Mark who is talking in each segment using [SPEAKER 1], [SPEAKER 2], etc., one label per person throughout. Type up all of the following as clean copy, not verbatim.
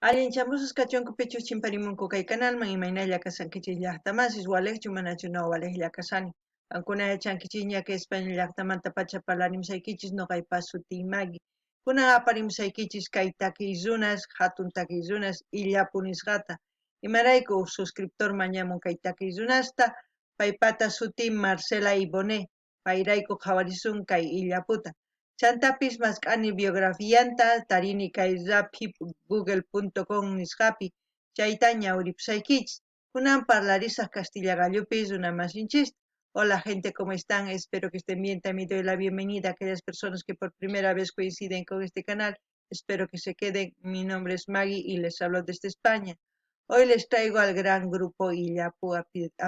[SPEAKER 1] Allinchamusas kachunku pichus chimparimunku kay kanalman imaynalla kashankichis llaqtamasis walejchu manachu no walejlla kashani. Qankuna yachankichisña que España llaqtamantapacha parlarimusaykichis noqaypa sutiy Magui. Kunan aparimusaykichis kay takiy runas, hatun takiy runas Illapu nisqata. Imarayku uj suscriptor mañamun kay takiy runasta, paypata sutin Marcela Iboné, payrayku qhawarisun kay Illaputa. Chantapis mask'ani biografianta tarini kay raphi google.com nisqapi, chayta ñawripusaykichis. Kunan parlarisaj castilla gallupi runamasinchista. Hola gente, ¿cómo están? Espero que estén bien. También doy la bienvenida a aquellas personas que por primera vez coinciden con este canal. Espero que se queden. Mi nombre es Maggie y les hablo desde España. Hoy les traigo al gran grupo Illapu a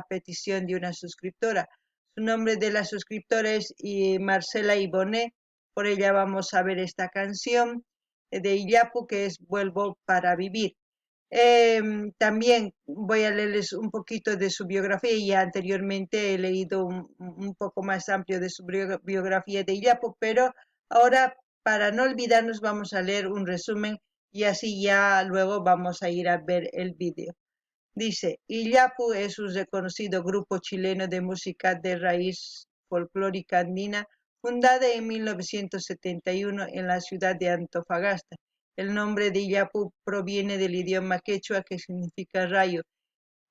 [SPEAKER 1] petición de una suscriptora. Su nombre de la suscriptora es Marcela Iboné. Por ella vamos a ver esta canción de Illapu que es Vuelvo para vivir. También voy a leerles un poquito de su biografía. Ya anteriormente he leído un poco más amplio de su biografía de Illapu, pero ahora para no olvidarnos vamos a leer un resumen y así ya luego vamos a ir a ver el vídeo. Dice, Illapu es un reconocido grupo chileno de música de raíz folclórica andina fundada en 1971 en la ciudad de Antofagasta. El nombre de Illapu proviene del idioma quechua que significa rayo.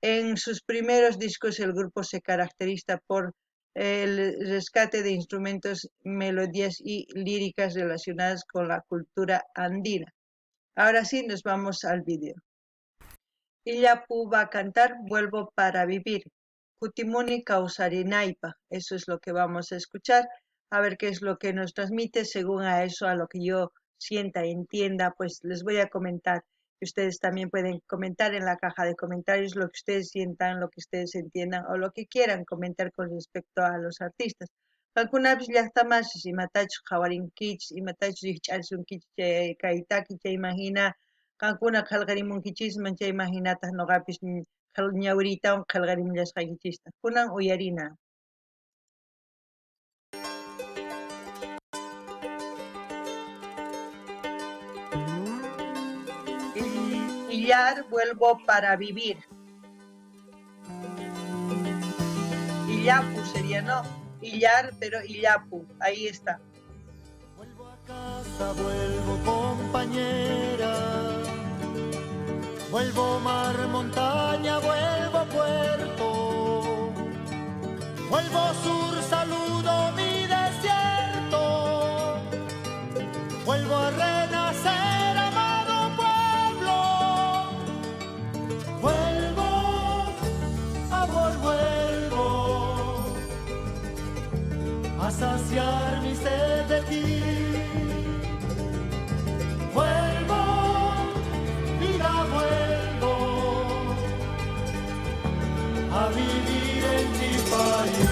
[SPEAKER 1] En sus primeros discos el grupo se caracteriza por el rescate de instrumentos, melodías y líricas relacionadas con la cultura andina. Ahora sí, nos vamos al vídeo. Illapu va a cantar Vuelvo para vivir. Kutimuni Kausarinaypaj. Eso es lo que vamos a escuchar. A ver qué es lo que nos transmite según a eso, a lo que yo sienta y entienda, pues les voy a comentar. Ustedes también pueden comentar en la caja de comentarios lo que ustedes sientan, lo que ustedes entiendan o lo que quieran comentar con respecto a los artistas. Qankunapis llaqtamasis imatachus qhawarinkichis, imatachus rikch'arisunkichis kay taki chayman hina qankuna qhelqarimunkichisman chayman hinataq noqapis ñawiriytawan qhelqarimullasqaykichista. Kunan uyarina. Illar, vuelvo para vivir. Illapu sería, ¿no? Illar, pero Illapu, ahí está.
[SPEAKER 2] Vuelvo a casa, vuelvo compañera. Vuelvo mar, montaña, vuelvo puerto. Vuelvo sur, saludo mi desierto. Vuelvo a renacer, amado pueblo. Vuelvo, amor, vuelvo a saciar mi sed de ti. Vuelvo, vida, vuelvo a vivir en mi país.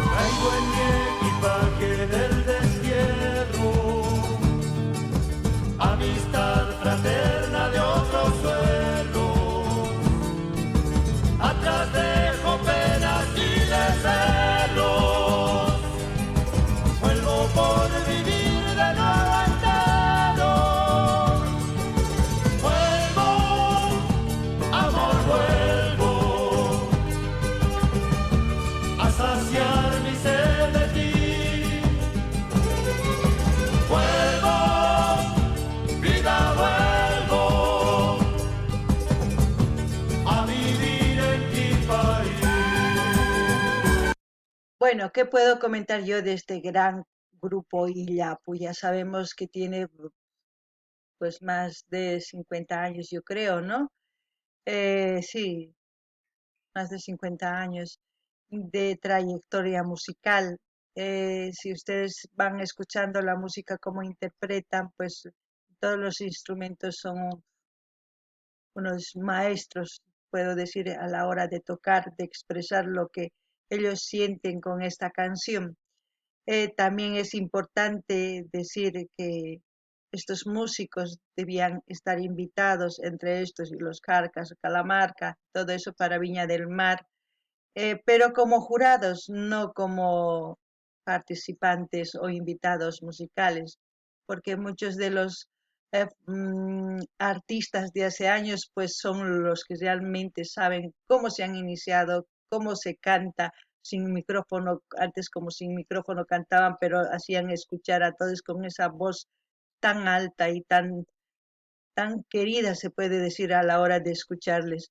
[SPEAKER 2] Traigo en mi equipaje del destierro amistad fraterna de otro suelo. Atrás dejo penas y desvelos. Vuelvo por vivir de nuevo entero. Vuelvo, amor, vuelvo a saciar mi sed de ti. Vuelvo, vida, vuelvo a vivir en mi país.
[SPEAKER 1] Bueno, ¿qué puedo comentar yo de este gran grupo Illapu? Ya sabemos que tiene más de 50 años, yo creo, ¿no? Sí, más de 50 años de trayectoria musical. Si ustedes van escuchando la música como interpretan, pues todos los instrumentos son unos maestros, puedo decir, a la hora de tocar, de expresar lo que ellos sienten con esta canción. También es importante decir que estos músicos debían estar invitados, entre estos y los Kjarkas, Kalamarka, todo eso para Viña del Mar. Pero como jurados, no como participantes o invitados musicales, porque muchos de los artistas de hace años pues son los que realmente saben cómo se han iniciado, cómo se canta sin micrófono, antes como sin micrófono cantaban, pero hacían escuchar a todos con esa voz tan alta y tan, tan querida, se puede decir, a la hora de escucharles.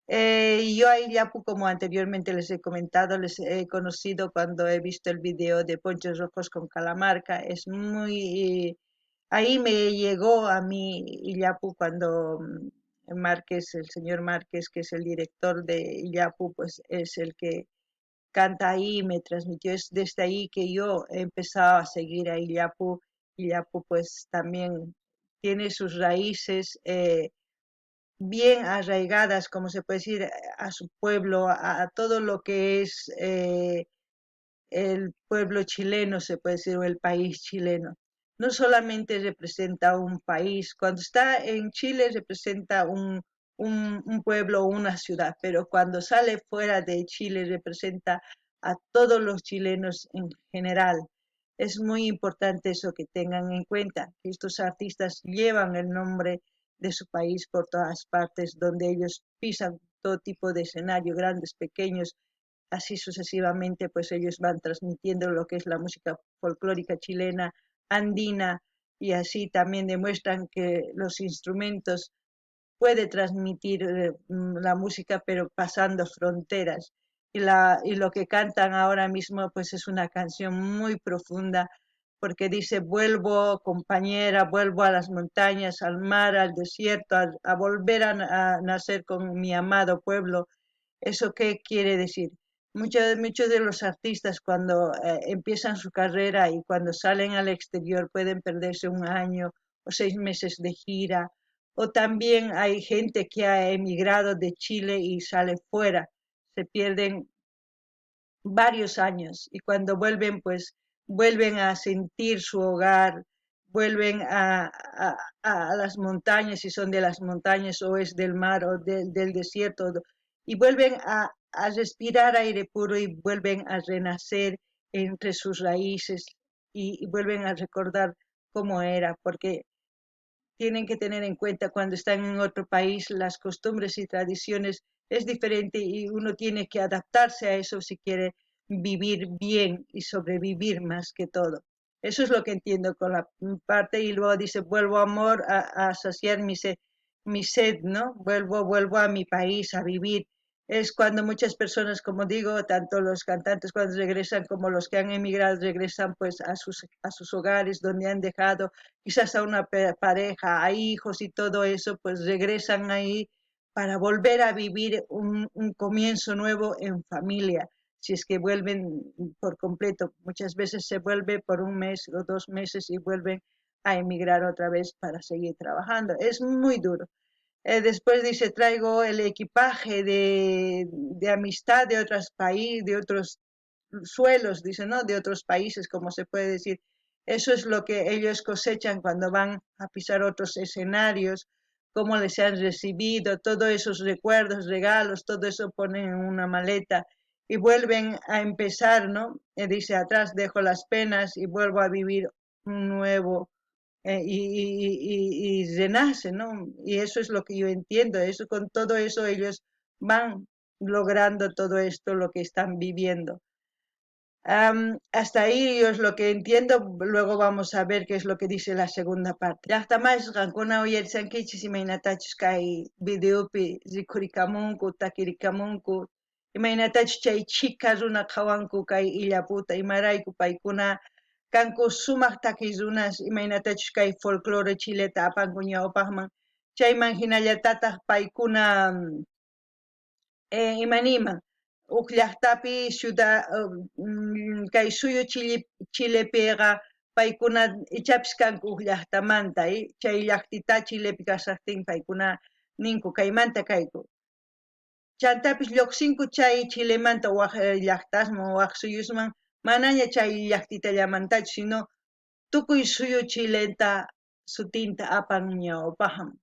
[SPEAKER 1] Yo a Illapu, como anteriormente les he comentado, les he conocido cuando he visto el video de Ponchos Rojos con Calamarca. Es muy... Ahí me llegó a mí Illapu cuando Márquez, el señor Márquez, que es el director de Illapu, pues es el que canta ahí, me transmitió. Es desde ahí que yo he empezado a seguir a Illapu. Illapu pues también tiene sus raíces bien arraigadas, como se puede decir, a su pueblo, a todo lo que es el pueblo chileno, se puede decir, o el país chileno. No solamente representa un país, cuando está en Chile representa un pueblo o una ciudad, pero cuando sale fuera de Chile representa a todos los chilenos en general. Es muy importante eso que tengan en cuenta, que estos artistas llevan el nombre de su país por todas partes, donde ellos pisan todo tipo de escenario, grandes, pequeños, así sucesivamente, pues ellos van transmitiendo lo que es la música folclórica chilena, andina, y así también demuestran que los instrumentos puede transmitir la música, pero pasando fronteras. Y lo que cantan ahora mismo pues es una canción muy profunda, porque dice: vuelvo, compañera, vuelvo a las montañas, al mar, al desierto, a volver a nacer con mi amado pueblo. ¿Eso qué quiere decir? Muchos de los artistas cuando empiezan su carrera y cuando salen al exterior pueden perderse un año o 6 meses de gira, o también hay gente que ha emigrado de Chile y sale fuera, se pierden varios años y cuando vuelven, pues vuelven a sentir su hogar, vuelven a las montañas, si son de las montañas o es del mar o del desierto, y vuelven a respirar aire puro y vuelven a renacer entre sus raíces y vuelven a recordar cómo era, porque tienen que tener en cuenta cuando están en otro país las costumbres y tradiciones es diferente y uno tiene que adaptarse a eso si quiere vivir bien y sobrevivir más que todo. Eso es lo que entiendo con la parte. Y luego dice, vuelvo amor a saciar mi sed, ¿no? Vuelvo a mi país a vivir. Es cuando muchas personas, como digo, tanto los cantantes cuando regresan como los que han emigrado regresan pues a sus hogares donde han dejado quizás a una pareja, a hijos y todo eso, pues regresan ahí para volver a vivir un comienzo nuevo en familia, si es que vuelven por completo. Muchas veces se vuelve por un mes o 2 meses y vuelven a emigrar otra vez para seguir trabajando. Es muy duro. Después dice, traigo el equipaje de amistad de otros países, de otros suelos, dice, ¿no? De otros países, como se puede decir. Eso es lo que ellos cosechan cuando van a pisar otros escenarios, cómo les han recibido, todos esos recuerdos, regalos, todo eso ponen en una maleta y vuelven a empezar, ¿no? Dice, atrás dejo las penas y vuelvo a vivir un nuevo, y renace, ¿no? Y eso es lo que yo entiendo, eso, con todo eso ellos van logrando todo esto, lo que están viviendo. Hasta ahí yo es lo que entiendo, luego vamos a ver qué es lo que dice la segunda parte. Llajta masis qankuna uyarishankichis imaynatachus kay videopi rikhurikamunku, takirikamunku, imaynatachus chay chhika runa qhawanku kay Illaputa, imarayku paykuna kanku sumaq takiy runas, imaynatachus kay folclore chileta apanku ñawpaqman, chayman hinallatataq paykuna imaniman, uj llaqtapi ciudad, kay suyu Chilepiqa paykuna ichapis kanku uj llaqtamanta, chay llaqtita Chilepi kashaqtin paykuna ninku kaymanta kayku. Chantapis lluqsinku chay Chilemanta waj llaqtasman, waj suyusman, manaña chay llaqtitallamantachu, sino tukuy suyu Chileta sutinta apan ñawpaqman.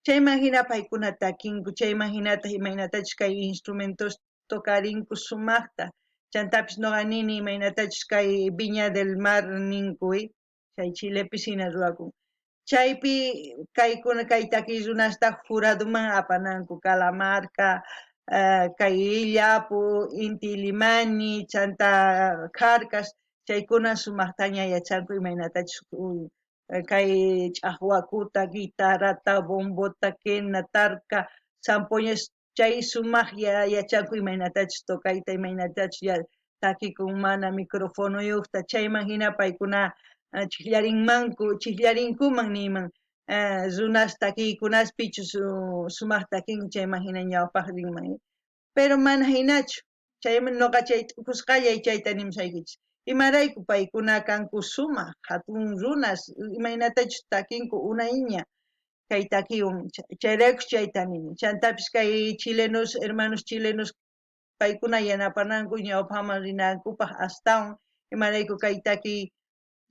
[SPEAKER 1] Chayman hina paykuna takinku, chayman hinataq imaynatachus kay instrumentos tocarinku sumajta. Chantapis noqa nini imaynatachus kay Viña del Mar ninku, chay Chilepi hina ruwakun. Chaypi kaykuna kay takiy runasta juraduman apananku Calamarca, kay Illapu, Inti Illimani, chanta Kharkas, chaykuna sumajtaña yachanku imaynatachus kay ch'ajwakuta, guitarrata, bombota, quena, tarka, zampoñas, chay sumaj yachanku imaynatachus tocayta, imaynatachus takikun mana microfonoyuqta, chayman hina paykuna chijllarinmanku, chijllarinkuman niyman, runas takiykunaspichus sumaj takinku chayman hina ñawpaq rinman. Pero mana hinachu, chayman noqa chay t'ukusqallay chayta nimusaykichis. Imarayku paykuna kanku sumaj hatun runas, imaynatachus takinku unayña kay takiwan, chayraykus chayta nini. Chantapis kay chilenos, hermanos chilenos, paykuna yanapananku ñawpaqman rinankupaq astawan, imarayku kay takiy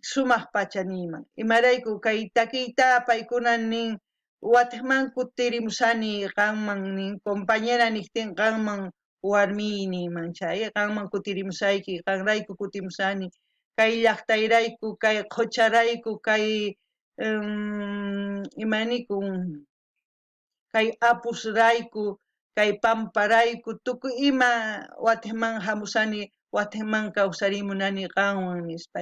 [SPEAKER 1] sumaj pacha niyman. Imarayku kay takiyta paykuna nin watejman kutirimusani qanman nin, compañera nijtin qanman warmiy niyman, chay qanman kutirimusayki, qanrayku kutimusani, kay llaqtayrayku, kay qhocharayku, kay imanikun, kay apusrayku, kay pamparayku, tukuy ima watejman hamusani, watejman kawsarimunani qanwan nispa.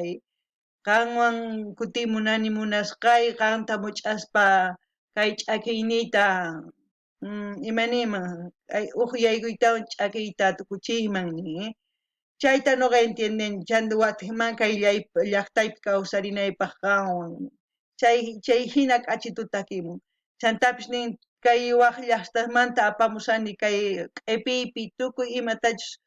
[SPEAKER 1] Qanwan kutimunani munasqay, qanta much'aspa kay ch'akiyniyta imaniyman, kay uqyaykuytawan ch'akiyta tukuchiyman nin. Chayta noqa entiendeni, chanta watejman kay llaqtaypi kawsarinaypaq qanwan. Chay hina k'achitu takimun. Chantapis nin kay waj llaqtasmanta apamusani kay q'epiypi tukuy imatachus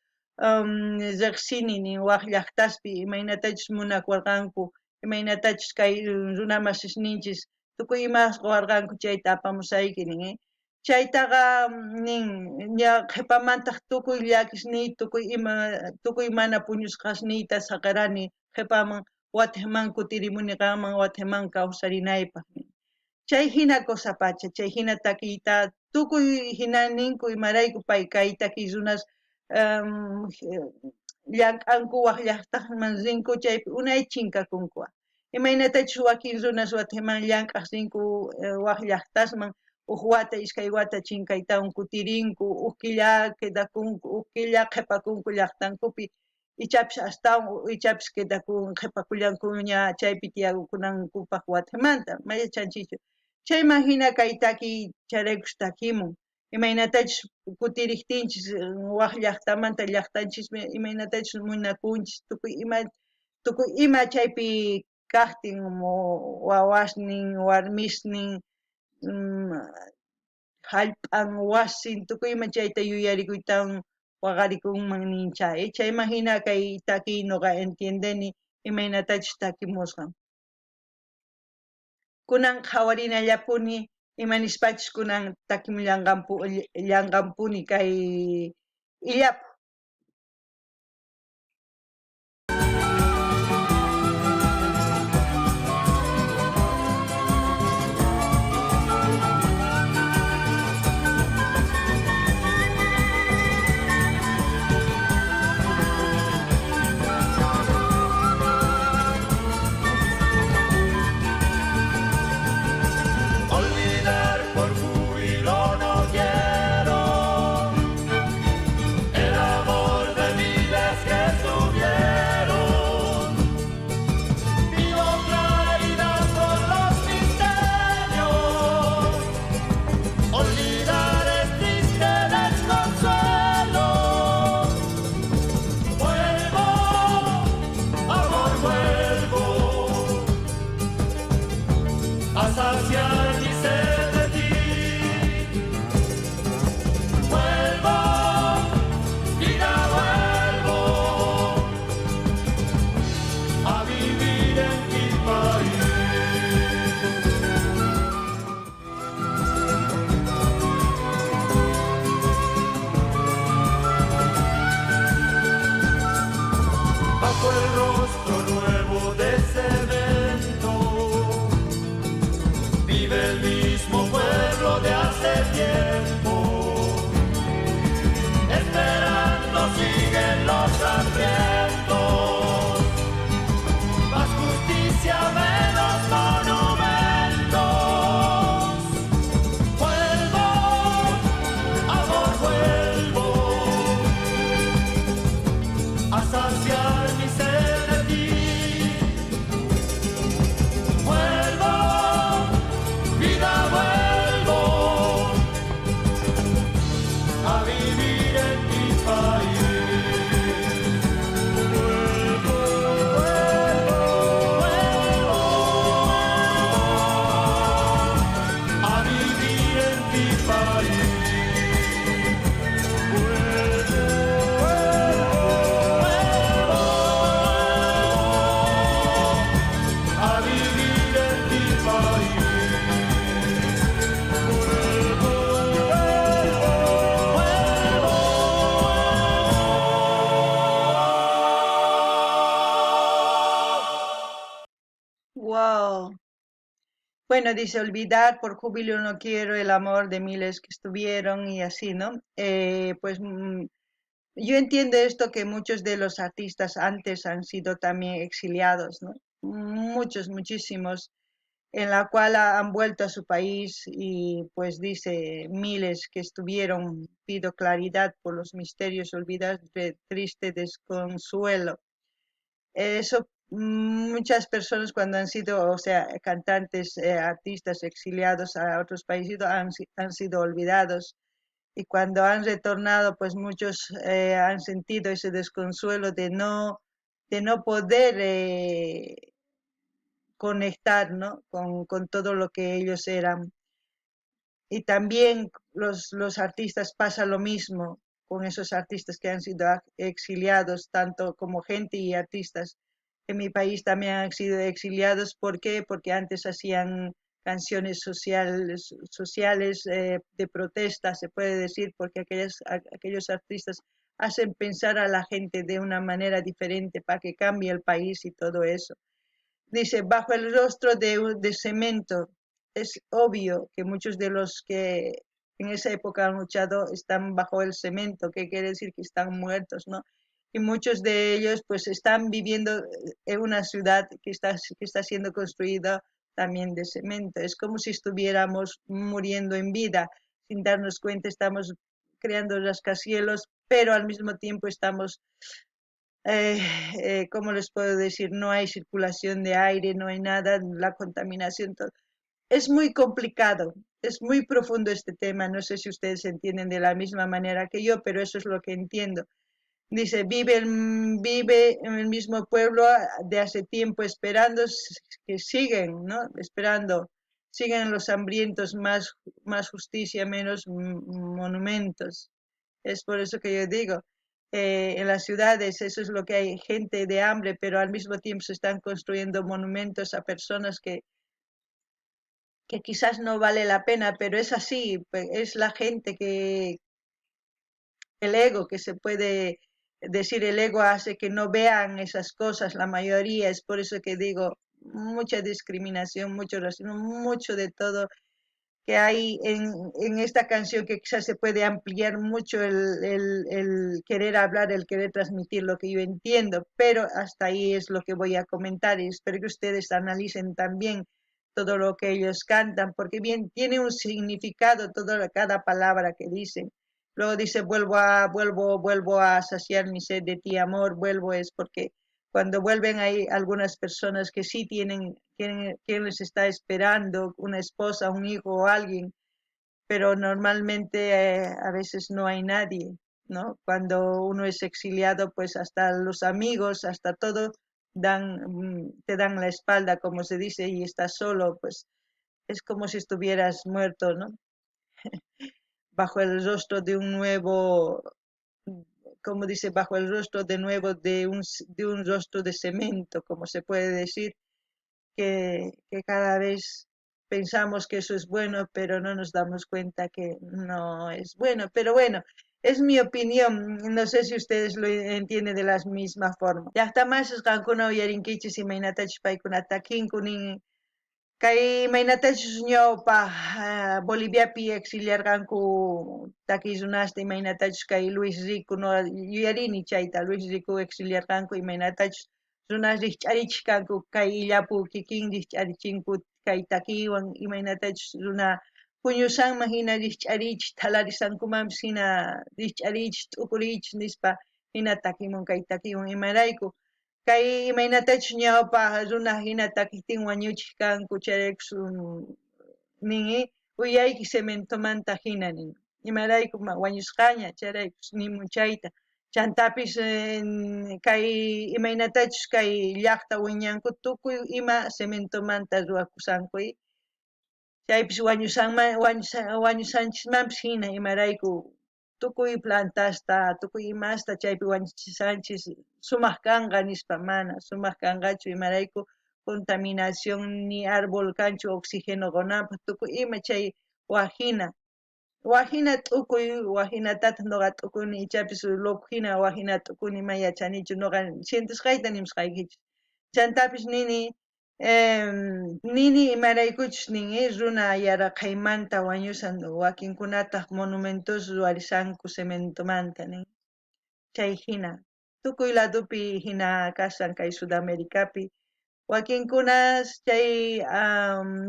[SPEAKER 1] riqsini nin waj llaqtaspi imaynatachus munakuwarqanku, imaynatachus kay runamasisninchis tukuy imas quwarqanku chayta apamusayki nin. Chaytaqa nin ña qhipamantaq tukuy llakisniy, tukuy ima, tukuy mana puñusqasniyta saqerani qhipaman watejman kutirimuni qanman watejman kawsarinaypaq nin. Chay hina cosa pacha, chay hina takiyta tukuy hina ninku imarayku pay kay takiy runas llank'anku waj llaqtaman rinku chaypi unay chinkakunku. Imaynatachus wakin runas watejman llank'aq rinku waj llaqtasman, uj wata iskay wata chinkaytawan kutirinku, uj killa quedakunku, uj killa qhipakunku llaqtankupi, ichapis astawan, ichapis quedakun qhipakullankuña chaypi tiyakunankupaq watejmanta, ma yachanchikchu. Chayman hina kay takiy chayraykus takimun. Imaynatachus kutiriqtinchis waj llaqtamanta llaqtanchismi imaynatachus munakunchis tukuy ima chaypi kaqtin wawasnin, warmisnin, jallp'an, wasin, tukuy ima chayta yuyarikuytawan waqarikunman nin chay. Chayman hina kay takiy noqa entiendeni imaynatachus takimusqan. Kunan qhawarinallapuni imanispachus kunan takimullanqanpuni kay illapu.
[SPEAKER 2] Olvidar por júbilo no quiero el amor de miles que estuvieron. Vivo claridad por los misterios. Olvidar es triste desconsuelo. Vuelvo, amor, vuelvo a saciar mi sed de ti. Vuelvo, vida, vuelvo a vivir en mi país. Bajo el rostro nuevo de cemento vive el mismo pueblo de hace tiempo, esperando.
[SPEAKER 1] Bueno, dice, olvidar por júbilo no quiero el amor de miles que estuvieron y así, ¿no? Pues yo entiendo esto, que muchos de los artistas antes han sido también exiliados, ¿no? Muchos, muchísimos, en la cual han vuelto a su país y pues dice, miles que estuvieron, pido claridad por los misterios, olvidar de triste desconsuelo. Eso, muchas personas cuando han sido, o sea, cantantes, artistas exiliados a otros países han sido olvidados. Y cuando han retornado, pues muchos han sentido ese desconsuelo de no poder conectar, ¿no?, con todo lo que ellos eran. Y también los artistas pasa lo mismo con esos artistas que han sido exiliados, tanto como gente y artistas. En mi país también han sido exiliados. ¿Por qué? Porque antes hacían canciones sociales, de protesta, se puede decir, porque aquellos artistas hacen pensar a la gente de una manera diferente para que cambie el país y todo eso. Dice, bajo el rostro de cemento. Es obvio que muchos de los que en esa época han luchado están bajo el cemento, que quiere decir que están muertos, ¿no? Y muchos de ellos pues están viviendo en una ciudad que está siendo construida también de cemento. Es como si estuviéramos muriendo en vida, sin darnos cuenta estamos creando rascacielos, pero al mismo tiempo estamos, ¿cómo les puedo decir? No hay circulación de aire, no hay nada, la contaminación, todo. Es muy complicado, es muy profundo este tema, no sé si ustedes entienden de la misma manera que yo, pero eso es lo que entiendo. Dice, vive en el mismo pueblo de hace tiempo esperando, que siguen, ¿no? Esperando, siguen los hambrientos, más justicia, menos monumentos. Es por eso que yo digo, en las ciudades eso es lo que hay, gente de hambre, pero al mismo tiempo se están construyendo monumentos a personas que quizás no vale la pena, pero es así, es la gente que, el ego que se puede decir, el ego hace que no vean esas cosas, la mayoría, es por eso que digo, mucha discriminación, mucho racismo, mucho de todo que hay en esta canción, que quizás se puede ampliar mucho el querer hablar, el querer transmitir lo que yo entiendo, pero hasta ahí es lo que voy a comentar y espero que ustedes analicen también todo lo que ellos cantan, porque bien, tiene un significado cada palabra que dicen. Luego dice, vuelvo a saciar mi sed de ti, amor, vuelvo, es porque cuando vuelven hay algunas personas que sí tienen quien les está esperando, una esposa, un hijo o alguien, pero normalmente a veces no hay nadie, ¿no? Cuando uno es exiliado, pues hasta los amigos, hasta todo, te dan la espalda, como se dice, y estás solo, pues es como si estuvieras muerto, ¿no? Bajo el rostro de un nuevo, como dice, bajo el rostro de nuevo de un rostro de cemento, como se puede decir, que cada vez pensamos que eso es bueno, pero no nos damos cuenta que no es bueno. Pero bueno, es mi opinión, no sé si ustedes lo entienden de la misma forma. Llajtamasis, qankuna uyarinkichis imaynatachus paykuna takinku, nin kay imaynatachus ñawpaj Boliviapi exiliarqanku takiy runasta, imaynatachus kay Luis Rico, no yuyarini chayta, Luis Rico exiliarqanku, imaynatachus runas rijch'arichik kanku, kay illapu kikin rijch'arichinku kay takiywan, imaynatachus runa puñusanman hina rijch'arichik, thalarisankumanpis hina rijch'arichik, t'ukuriychik nispa hina takimun kay takiywan. Imarayku kay imaynatachus ñawpaj runa hina takijtin wañuchik kanku, chayraykus nin uyayki cementomanta hina nin, imarayku wañusqaña, chayraykus nimun chayta. Chantapis kay imaynatachus kay llaqta wiñanku, tukuy ima cementomanta ruwakusanku, chaypis wañusanchismanpis hina, imarayku tukuy plantasta, tukuy imasta chaypi wañuchisanchis, sumaq kanqa nispa, mana sumaq kanqachu, imarayku contaminación, ni árbol kanchu oxígeno qonanpaq, tukuy ima chay wajina wajina t'ukuy, wajinatataq noqa t'ukuni, ichapis loco hina wajina t'ukuni, ma yachanichu, noqa sientisqayta nimusqaykichis. Chantapis nini Nini imaraykuchus nin runa yaraqhaymanta wañushan, wakinkunataj monumentos ruwarishanku cementomanta nin. Chay jina, tukuy ladopi jina kashan kay Sudamericapi. Wakinkunas chay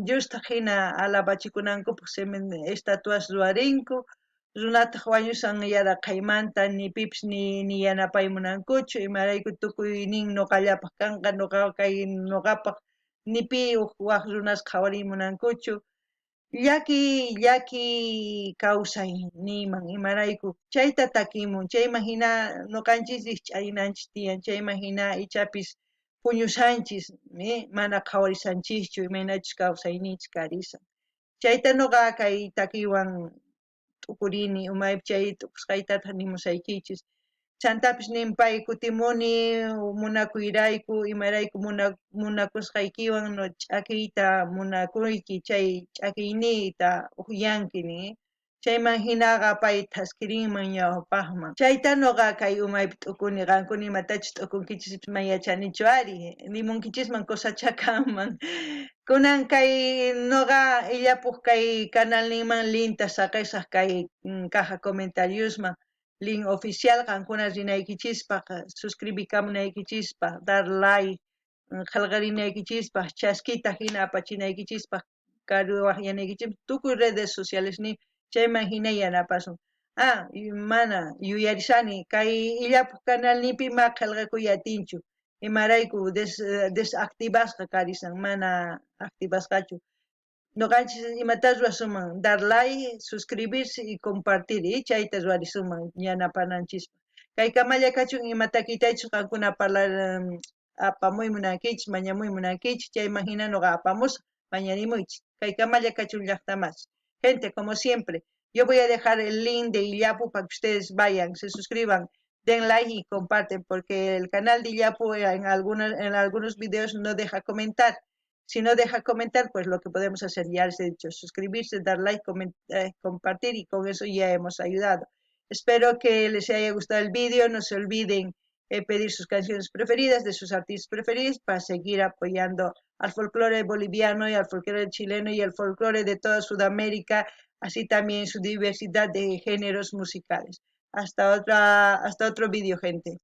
[SPEAKER 1] Diosta jina alabachikunankupaj estatuas ruwarinku, runataj wañushan yaraqhaymanta, ni pipis ni yanapay munankuchu, imarayku tukuy nin noqallapaj kanqa, noqa kay noqapaj, ni pi waj runas qhawariy munankuchu. Llakiy, llakiy kawsay niyman, imarayku chayta takimun, chayman jina noqanchis rijch'arinanchis tiyan, chayman jina ichapis puñushanchis, mana qhawarishanchischu imaynachus kawsayninchis karisan. Chayta noqa kay takiywan t'ukurini, umaypi chay t'ukusqaytataj nimusaykichis. Chantapis nin pay kutimuni munakuyrayku, imarayku munakusqaykiwan no ch'akiyta munakuyki, chay ch'akiyniyta ujyanki nin. Chayman jinaqa pay thaskirinman ñawpajman. Chayta noqa kay umaypi t'ukuni, qankuna imatachus t'ukunkichis man yachanichu ari, nimunkichisman cosachá kanman. Kunan kay noqa Illapuj kay canalninman linkta saqesaj kay caja comentariosman, link oficial qankuna rinaykichispaj, suscribikamunaykichispaj, dar like, qhelqarinaykichispaj, chaskita jina apachinaykichispaj, karu wajyanaykichispaj, tukuy redes sociales ni chayman jina yanapasun. Ah, mana yuyarishani kay Illapuj canalninpi ma qhelqakuy atinchu, imarayku desactivasqa karisan, mana activasqachu. Noqanchis imata ruwasunman, dar like, suscribirse y compartir, chayta ruwarisunman yanapananchispaj. Kay kamalla kachun ima takiytachus qankuna parlar apamuy munankichis, mañamuy munankichis, chayman jina noqa apamusaj, mañarimuychis. Kay kamalla kachun llaqta masi. Gente, como siempre, yo voy a dejar el link de Illapu para que ustedes vayan, se suscriban, den like y comparten, porque el canal de Illapu en algunos videos no deja comentar. Si no deja comentar, pues lo que podemos hacer, ya les he dicho, suscribirse, dar like, compartir, y con eso ya hemos ayudado. Espero que les haya gustado el vídeo, no se olviden pedir sus canciones preferidas de sus artistas preferidos para seguir apoyando al folclore boliviano y al folclore chileno y al folclore de toda Sudamérica, así también su diversidad de géneros musicales. Hasta otro vídeo, gente.